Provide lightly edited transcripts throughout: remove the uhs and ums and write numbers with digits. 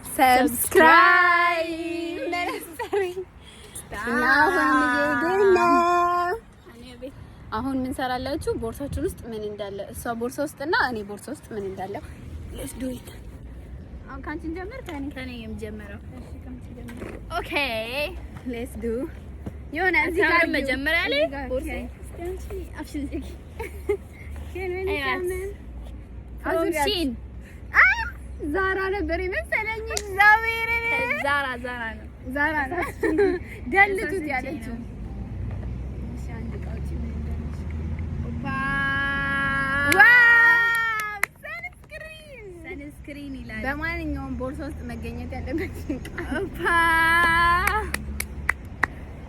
Subscribe. አሁን እየሄድን ነው። አሁን ምን ሰራላችሁ? ቦርሳችን ውስጥ ምን እንዳለ፣ እሷ ቦርሳ ውስጥ እና እኔ ቦርሳ ውስጥ ምን እንዳለ። Let's do it። አሁን ካንቺ እንጀምር፣ ከኔ? ከኔ የምጀምረው። እሺ፣ ካንቺ ጀምር። Okay. Let's do የሆነ እዚህ ጋር መጀመሪያ ላይ እዚህ ጋር ቦርሳ እስቲ አንቺ አፍሽን ዝጊ። ግን ምን አያት። ይቻላል? From Shein. ዛራ ነበር የመሰለኝ፣ እግዚአብሔርን። ዛራ ዛራ ነው። ዛራ ነው ደልቱት ያለችው። እሺ፣ አንድ እቃዎች ምን እንዳለች። ኦፓ! Wow, sunscreen! Sunscreen ይላል። በማንኛውም ቦርሳ ውስጥ መገኘት ያለበት እቃ። ኦፓ፣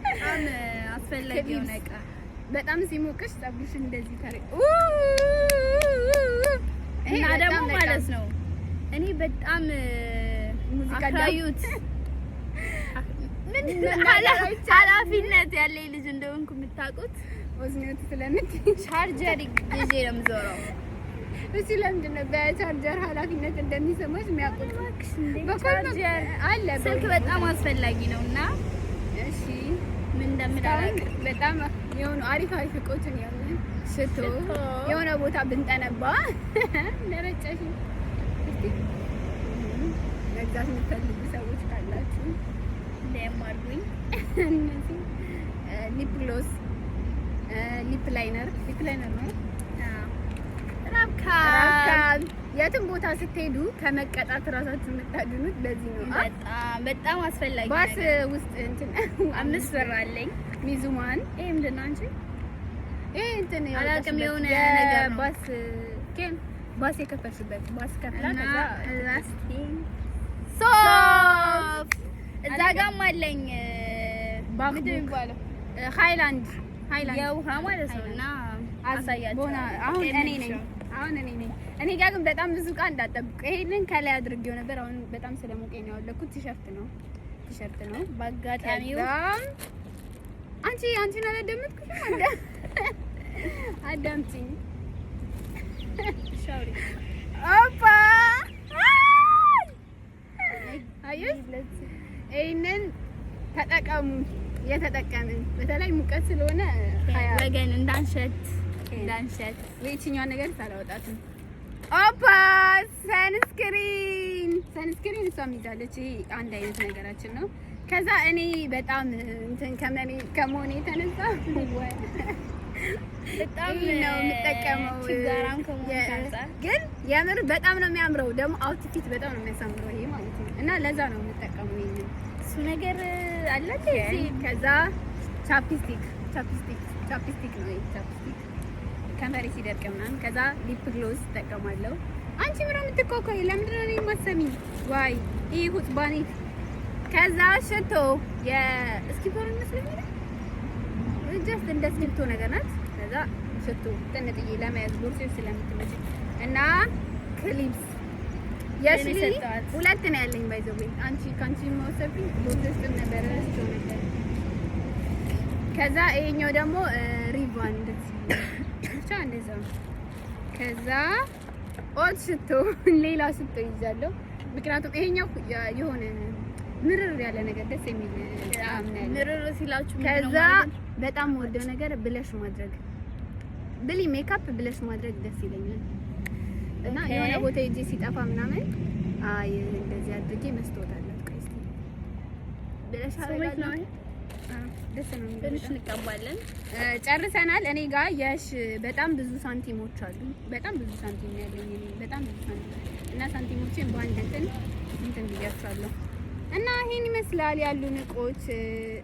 በጣም አስፈላጊ የሆነ እቃ። በጣም ሲሞቅሽ ፀጉርሽን እንደዚህ ታረቂ እና ደግሞ ማለት ነው እኔ በጣም ሙዚቃ አክራዩት ምን ኃላፊነት ያለኝ ልጅ እንደሆንኩ የምታውቁት ወዝኒዮት ስለምትይ ቻርጀር ይዤ ነው የምዞረው። እሱ ለምንድን ነው በቻርጀር ኃላፊነት እንደሚሰማሽ የሚያውቁት? በኮል ቻርጀር አለ። ስልክ በጣም አስፈላጊ ነው እና እሺ ምን እንደምል እስካሁን አላውቅም። በጣም የሆኑ አሪፍ አሪፍ እቃዎችን የሆነ ሽቶ ሽቶ። የሆነ ቦታ ብንጠነባ ለረጨሽ እስቲ መግዛት የምትፈልጉ ሰዎች ካላችሁ DM አድርጉኝ። እነዚህ lip gloss፣ lip liner፣ lip liner ነው። ራብካል። የትም ቦታ ስትሄዱ ከመቀጣት ራሳችሁ የምታድኑት በዚህ ነው። በጣም በጣም አስፈላጊ ባስ ነገር። ውስጥ እንትን 5 ብር አለኝ። ሚዙማን። ይሄ ምንድን ነው አንቺ? ይሄ እንትን አላውቅም፣ የሆነ ያወጣሽበት ነገር ነው። የባስ ኬን ባስ የከፈልሽበት፣ ባስ ከፍላ እና ከዛ Last ሶፍ። ሶፍ እዛ ጋም አለኝ። ምንድን ነው የሚባለው? ሃይላንድ፣ ሃይላንድ። የውሃ ማለት ነው እና አሳያቸው። ቦና አሁን እኔ ነኝ፣ አሁን እኔ ነኝ። እኔ ጋር ግን በጣም ብዙ እቃ እንዳጠብቅ። ይሄንን ከላይ አድርጌው ነበር። አሁን በጣም ስለሞቀኝ ነው ያወለኩት። ቲሸርት ነው፣ ቲሸርት ነው። በአጋጣሚው ከዛም አንቺ አንቺን አላዳመጥኩሽም። አዳምጪኝ። ሻውሪ። ኦፓ፣ አየሽ፣ ይሄንን ተጠቀሙ። እየተጠቀምን በተለይ ሙቀት ስለሆነ 20 ወገን እንዳንሸት እንዳንሸት። ይህችኛዋን ነገር ሳላወጣትም። ኦፓ፣ sunscreen፣ sunscreen እሷም ይዛለች። ይሄ አንድ አይነት ነገራችን ነው። ከዛ እኔ በጣም እንትን ከመኔ ከመሆኔ የተነሳ በጣም ይሄን ነው የምጠቀመው። ችጋራም ከመሆን አንጻር ግን የምር በጣም ነው የሚያምረው። ደግሞ outfit በጣም ነው የሚያሳምረው ይሄ ማለት ነው። እና ለዛ ነው የምጠቀመው ይሄንን። እሱ ነገር አለ እዚህ። ከዛ chapstick፣ chapstick፣ chapstick ነው ይሄ chapstick ከንፈሬ ሲደርቅ ምናምን። ከዛ lip gloss እጠቀማለሁ። አንቺ ምን ነው የምትኳኳይ? ለምንድን ነው እኔን የማትሰሚኝ? ዋይ ይሄ ሁጥባኔ። ከዛ ሽቶ የእስኪፖር ይመስለኛል፣ just እንደ እስክሪብቶ ነገር ናት። ከዛ ሽቶ ጥንጥዬ ለመያዝ ቦርሴ ስለምትመች እና clips የሽሊ የሰጠኋት። ሁለት ነው ያለኝ። By the way አንቺ ካንቺ መወሰብኝ ቦርሴ ውስጥም ነበረ፣ ረስቼው ነበር። ከዛ ይሄኛው ደግሞ ሪቫን እንደዚህ ብቻ እንደዛ ነው። ከዛ ኦት ሽቶ፣ ሌላ ሽቶ ይዣለሁ። ምክንያቱም ይሄኛው የሆነ ምርር ያለ ነገር፣ ደስ የሚል ጣዕም ነው ያለው። ምርር ሲላችሁ ምንድን ነው ከዛ ማለት ነው? በጣም ወደው ነገር blush ማድረግ፣ ብሊ ሜካፕ blush ማድረግ ደስ ይለኛል። እና የሆነ ቦታ ሄጄ ሲጠፋ ምናምን አይ እንደዚህ አድርጌ መስታወት አላት። ቆይ እስኪ blush ሰው ቤት ነው። አደርጋለሁ። አዎ፣ ደስ ነው የሚለው ትንሽ በጣም። እንቀባለን። ጨርሰናል። እኔ ጋር የሽ በጣም ብዙ ሳንቲሞች አሉ። በጣም ብዙ ሳንቲም ነው ያለኝ እኔ፣ በጣም ብዙ ሳንቲም እና ሳንቲሞቼን በአንድ እንትን እንትን ብያቸዋለሁ። እና ይሄን ይመስላል ያሉን እቃዎች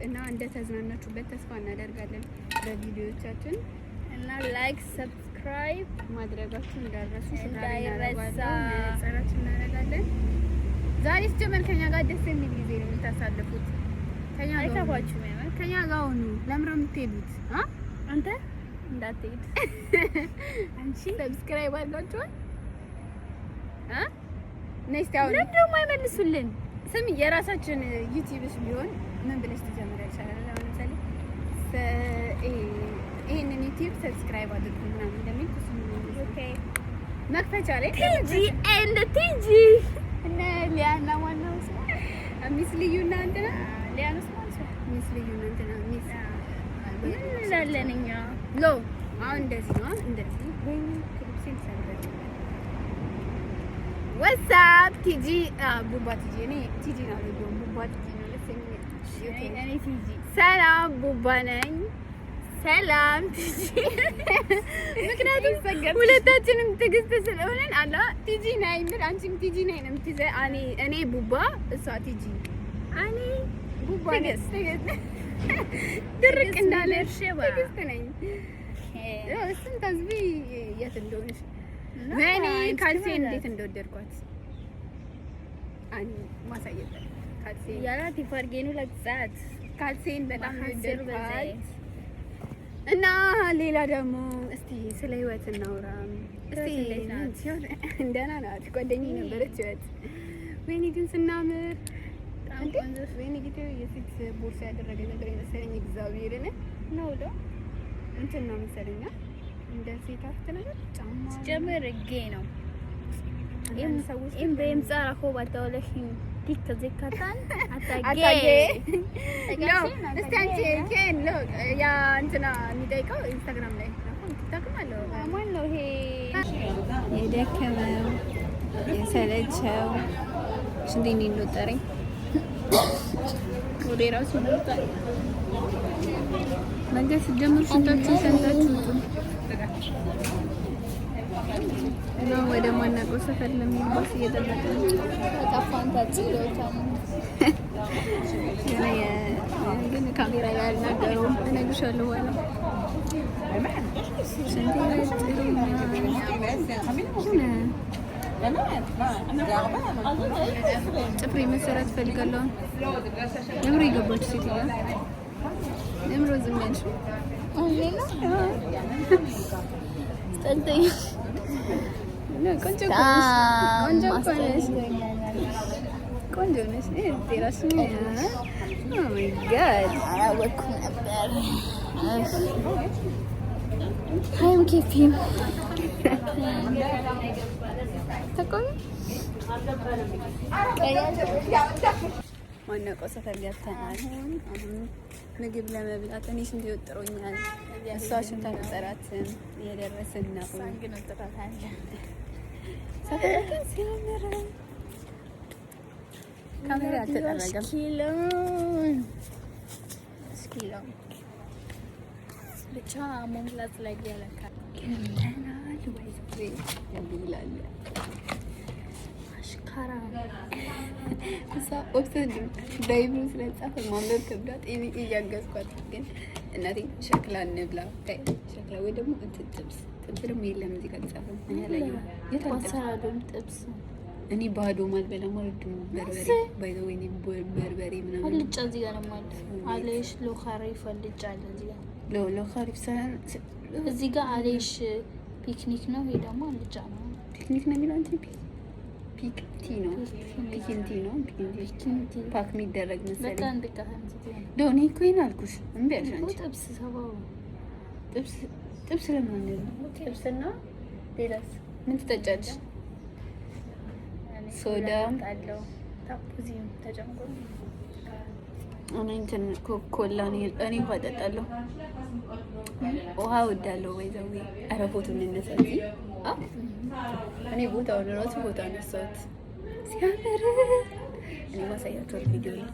እና እንደተዝናናችሁበት ተስፋ እናደርጋለን በቪዲዮቻችን። እና like፣ subscribe ማድረጋችሁ እንዳትረሱ። እንዳይረሳ። መነጽራችን እናደርጋለን። ዛሬ ሲጀመር ከኛ ጋር ደስ የሚል ጊዜ ነው የምታሳልፉት። ከኛ ጋር ሁኑ። አይከፋችሁም የምር። ከኛ ጋር ሁኑ። ለምንድን ነው የምትሄዱት? አ አንተ እንዳትሄድ። አንቺ subscribe አድርጋችኋል? አ ነይ እስቲ አሁን ለምን ደግሞ አይመልሱልን? ስሚ፣ የራሳችን YouTube ስ ቢሆን ምን ብለሽ ትጀምሪያለሽ? አሁን ለምሳሌ ይሄንን YouTube subscribe አድርጉ ምናምን እንደሚል እሱ Okay. መክፈቻ ላይ ቲጂ and ቲጂ እነ ሊያና ዋናው ልዩና እንትና ሊያኖስ ማለት ነው። Miss ልዩና እንትና Miss ምን እንላለን እኛ? ሎ አሁን እንደዚህ ነው፣ እንደዚህ። ወይኔ ክሊፕሴን ሰበረ። What's up ቲጂ ቡባ ቲጂ። እኔ ቲጂ ነው አልወደውም፣ ቡባ ቲጂ ነው ደስ የሚል። እኔ ቲጂ። ሰላም ቡባ ነኝ። ሰላም ቲጂ። ምክንያቱም ሁለታችንም ትዕግስት ስለሆነን አላ ቲጂ ነኝ ብል አንቺም ቲጂ ነኝ ነው የምትይዘው። እኔ ቡባ፣ እሷ ቲጂ። እኔ ቡባ ነኝ። ድርቅ እንዳለ ትዕግስት ነኝ። ያው እሱን ታዝቢ የት እንደሆነሽ። ወይኔ ካልሴን እንዴት እንደወደድኳት ማሳየት ካልሴን ያላ ቲፋርጌኑ ለግዛት ካልሴን በጣም ነው የወደድኳት። እና ሌላ ደግሞ እስቲ ስለ ህይወት እናውራ። እስቲ ደህና ናት፣ ጓደኛዬ ነበረች ህይወት። ወይኔ ግን ስናምር! ወይኔ ጌቴ፣ የሴት ቦርሳ ያደረገ ነገር የመሰለኝ እግዚአብሔርን ነው ዶ እንትን ነው መሰለኝ እንደ ሴት አፍት ነገር ጫማ ጀምር ጌ ነው። ሰዎች אם באמצע הרחוב אתה הולך עם תיק כזה קטן, אתה አታጌ גיי. ነው። እስቲ አንቺ ኬን ሎ ያ እንትና የሚጠይቀው ኢንስታግራም ላይ ቲክቶክም አለው። ማን ነው ይሄ? የደከመው የሰለቸው ሽንቴ እንዴት እንደወጠረኝ ወደ ራሱ ይወጣል። መንገድ ስትጀምሩ ሽንታችሁን ሰንታችሁ ውጡ። እና ወደ ማናውቀው ሰፈር ለሚሄድ ባስ እየጠበቀ ነው። ግን ካሜራ ላይ አልናገረውም፣ እነግርሻለሁ በኋላ። ሽንቴ ወጥሮኛል። ጥፍሬ መሰራት እፈልጋለሁ። ለምሮ የገባችው ሴትዮዋ ለምሮ ዝም ያልሽው? ቆንጆ ቆንጆ ነሽ፣ ቆንጆ ነሽ። እራስሽ oh my God. አላወኩም ነበር። I'm ኬፊም ተቆሚ ማናውቀው ሰፈር ገብተናል። አሁን ምግብ ለመብላት እኔ ሽንት ይወጥሮኛል፣ እሷ ሽንት አልወጠራትም። እየደረስን ነው። ሰፈሩ ግን ሲያምር ካሜራ አልተጠረገም። ብቻ መሙላት ላይ ያለካል። ገብተናል ወይ ይላል። አሽካራ እሷ ኦብሰድ በይብሩ ስለጻፈ ማንበብ ከብዷት እኔ እያገዝኳት፣ ግን እናቴ ሸክላ እንብላ፣ ሸክላ ወይ ደግሞ እንትን ጥብስ። ጥብስ ደግሞ የለም እዚህ ጋር አልጻፈም። እኔ አላየሁም። የት አለ ጥብስ? አሰራዱም ጥብስ። እኔ ባዶ አልበላም፣ አልወድም በርበሬ። By the way እኔ በርበሬ ምናምን አልጫ እዚህ ጋር ደግሞ አለ። አለሽ ሎካሪፍ አልጫ አለ እዚህ ጋር። ሎካሪፍ ሳይሆን እዚህ ጋር አለሽ ፒክኒክ ነው። ይሄ ደግሞ አልጫ ነው። ፒክኒክ ነው የሚለው እንትን ፒክ ቲ ነው፣ ፒኪንቲ ነው፣ ፒኪንቲ pack የሚደረግ መሰለኝ። በጣም ቢቃህም ዶ እኔ እኮ ይሄን አልኩሽ እምቢ አልሽ አንቺ። ጥብስ ሰባው ጥብስ ጥብስ ለምን ነው ጥብስና ሌላስ ምን ትጠጫለሽ? ሶዳ። አለው ታፑዚም ተጨምቆ። እኔ እንትን ኮላ እኔ ውሃ እጠጣለሁ። ውሃ እወዳለሁ። ወይ ዘዌ ኧረ ፎቶ እንነሳ እዚህ። እኔ ቦታውን እራሱ ፎቶ አነሳሁት። ሲያምር! እኔ ማሳያቸዋል ቪዲዮ ላይ።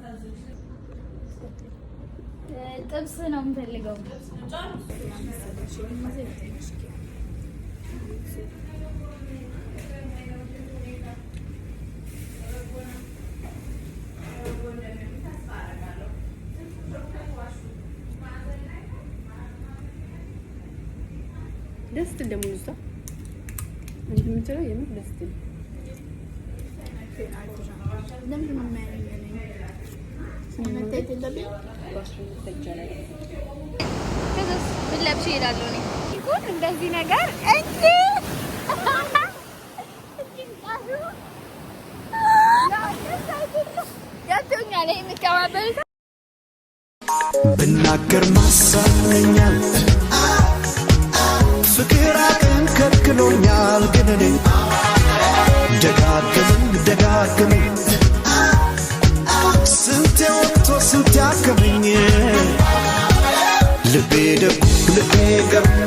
ጥብስ ነው የምፈልገው። ደስ ትል ደግሞ ልጅቷ እንትን የምትለው የምር ደስ ትል። ለምንድን ነው የማያየኝ? መታየት የለብኝም? ከዛስ ምን ለብሼ እሄዳለሁ እኔ? ይሁን እንደዚህ ነገር እንጂ ገብቶኛል። ይሄ የሚቀባበሉት ብናገር ማሳመኛል ፍቅር አቅም ከልክሎኛል ግን እኔ ደጋግም ደጋግም ስም ልቤ ደጉ ልቤ ገሩ።